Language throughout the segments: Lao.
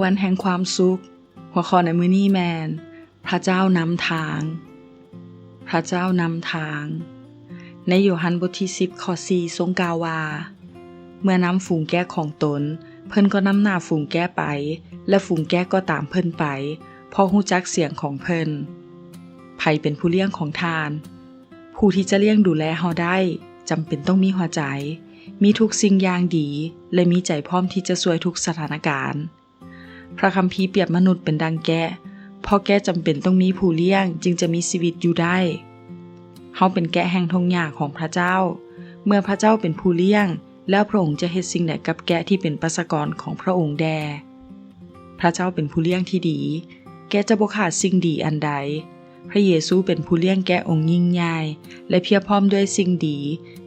ວັນແຫ່ງຄວາມສຸກ. ຫົວຂໍ້ໃນມື້ນີ້ແມ່ນ ພະເຈົ້ານຳທາງ. ພະເຈົ້ານຳທາງ. ໃນໂຍຮັນບົດທີສິບ ຂໍ້ສີ່ ຊົງກ່າວວ່າ, ເມື່ອນຳຝູງແກະຂອງຕົນ, ເພິ່ນກໍນຳໜ້າຝູງແກະໄປ, ແລະ ຝູງແກະກໍຕາມເພິ່ນໄປ, ເພາະຮູ້ຈັກສຽງຂອງເພິ່ນ. ໃຜເປັນຜູ້ລ້ຽງຂອງທ່ານ? ຜູ້ທີ່ຈະລ້ຽງດູແລເຮົາໄດ້ ຈຳເປັນຕ້ອງມີຫົວໃຈ, ມີທຸກສິ່ງຢ່າງດີ ແລະ ມີໃຈພ້ອມທີ່ຈະຊ່ວຍທຸກສະຖານະການ. ພະຄຳພີປຽບມະນຸດເປັນດັ່ງແກະ, ເພາະແກະຈຳເປັນຕ້ອງມີຜູ້ລ້ຽງຈຶ່ງຈະມີຊີວິດຢູ່ໄດ້. ເຮົາເປັນແກະແຫ່ງທົ່ງຫຍ້າຂອງພະເຈົ້າ. ເມື່ອພະເຈົ້າເປັນຜູ້ລ້ຽງ, ແລ້ວພະອົງຈະເຮັດສິ່ງໃດກັບແກະທີ່ເປັນປະຊາກອນຂອງພະອົງແດ່? ພະເຈົ້າເປັນຜູ້ລ້ຽງທີ່ດີ, ແກະຈະບໍ່ຂາດສິ່ງດີອັນໃດ. ພະເຢຊູເປັນຜູ້ລ້ຽງແກະອົງຍິ່ງໃຫຍ່ ແລະ ພຽບພ້ອມດ້ວຍສິ່ງດີ,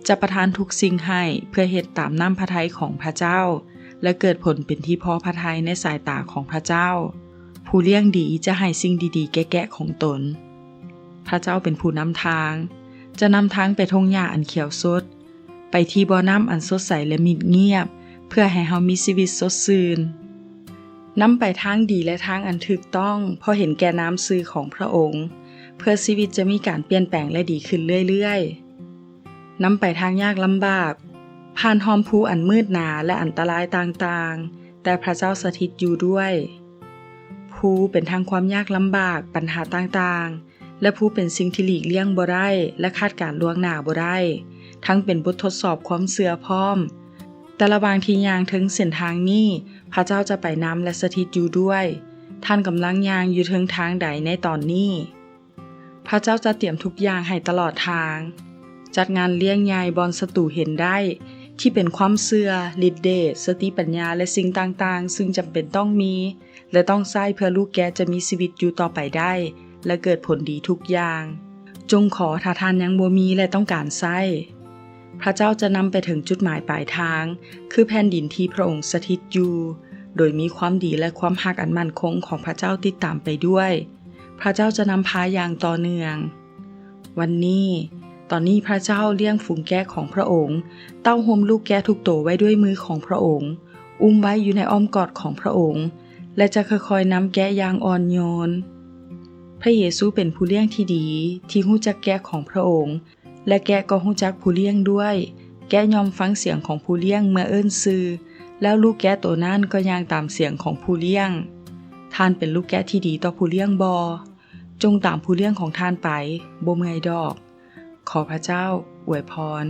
ຈະປະທານທຸກສິ່ງໃຫ້ເພື່ອເຮັດຕາມນ້ຳພະໄທຂອງພະເຈົ້າ ແລະ ເກີດຜົນເປັນທີ່ພໍພະໄທໃນສາຍຕາຂອງພະເຈົ້າ. ຜູ້ລ້ຽງດີຈະໃຫ້ສິ່ງດີໆແກ່ແກະຂອງຕົນ. ພະເຈົ້າເປັນຜູ້ນຳທາງ, ຈະນຳທາງໄປທົ່ງຫຍ້າອັນຂຽວສົດ, ໄປທີ່ບໍ່ນ້ຳອັນສົດໃສ ແລະ ມິດງຽບ, ເພື່ອໃຫ້ເຮົາມີຊີວິດສົດຊື່ນ. ນຳໄປທາງດີ ແລະ ທາງອັນຖືກຕ້ອງ, ເພາະເຫັນແກ່ນາມຊື່ຂອງພະອົງ, ເພື່ອຊີວິດຈະມີການປ່ຽນແປງ ແລະ ດີຂຶ້ນເລື້ອຍໆ. ນຳໄປທາງຍາກລຳບາກ, ຜ່ານຮ່ອມພູອັນມືດໜາ ແລະ ອັນຕະລາຍຕ່າງໆ, ແຕ່ພະເຈົ້າສະຖິດຢູ່ດ້ວຍ. ພູເປັນທັງຄວາມຍາກລຳບາກ, ບັນຫາຕ່າງໆ, ແລະ ພູເປັນສິ່ງທີ່ຫຼີກລ່ຽງບໍ່ໄດ້ ແລະ ຄາດການລ່ວງໜ້າບໍ່ໄດ້, ທັງເປັນບົດທົດສອບຄວາມເຊື່ອພ້ອມ. ແຕ່ລະຫວ່າງທີ່ຍ່າງເທິງເສັ້ນທາງນີ້, ພະເຈົ້າຈະໄປນຳ ແລະ ສະຖິດຢູ່ດ້ວຍ. ທ່ານກຳລັງຍ່າງຢູ່ເທິງທາງໃດໃນຕອນນີ້? ພະເຈົ້າຈະຕຽມທຸກຢ່າງໃຫ້ຕະຫຼອດທາງ. ຈັດງານລ້ຽງໃຫຍ່ບ່ອນສັດຕູເຫັນໄດ້, ທີ່ເປັນຄວາມເຊື່ອ, ລິດເດດ, ສະຕິປັນຍາ ແລະ ສິ່ງຕ່າງໆ ຊຶ່ງຈຳເປັນຕ້ອງມີ ແລະ ຕ້ອງໃຊ້ເພື່ອລູກແກະຈະມີຊີວິດຢູ່ຕໍ່ໄປໄດ້ ແລະ ເກີດຜົນດີທຸກຢ່າງ. ຈົ່ງຂໍຖ້າທ່ານຍັງບໍ່ມີ ແລະ ຕ້ອງການໃຊ້. ພະເຈົ້າຈະນຳໄປເຖິງຈຸດໝາຍປາຍທາງ, ຄືແຜ່ນດິນທີ່ພະອົງສະຖິດຢູ່, ໂດຍມີຄວາມດີ ແລະ ຄວາມຮັກອັນໝັ້ນຄົງຂອງພະເຈົ້າຕິດຕາມໄປດ້ວຍ. ພະເຈົ້າຈະນຳພາຢ່າງຕໍ່ເນື່ອງ. ວັນນີ້, ຕອນນີ້ພະເຈົ້າລ້ຽງຝູງແກະຂອງພະອົງ, ເຕົ້າໂຮມລູກແກະທຸກໂຕໄວ້ດ້ວຍມືຂອງພະອົງ, ອຸ້ມໄວ້ຢູ່ໃນອ້ອມກອດຂອງພະອົງ, ແລະ ຈະຄ່ອຍໆນຳແກະຢ່າງອ່ອນໂຍນ. ພະເຢຊູເປັນຜູ້ລ້ຽງທີ່ດີ, ທີ່ຮູ້ຈັກແກະຂອງພະອົງ, ແລະ ແກະກໍຮູ້ຈັກຜູ້ລ້ຽງດ້ວຍ. ແກະຍອມຟັງສຽງຂອງຜູ້ລ້ຽງເມື່ອເອີ້ນຊື່, ແລ້ວລູກແກະໂຕນັ້ນກໍຍ່າງຕາມສຽງຂອງຜູ້ລ້ຽງ. ທ່ານເປັນລູກແກະທີ່ດີຕໍ່ຜູ້ລ້ຽງບໍ່? ຈົ່ງຕາມຜູ້ລ້ຽງຂອງທ່ານໄປ, ບໍ່ເມື່ອຍດອກ. ຂໍພະເຈົ້າອວຍພອນ.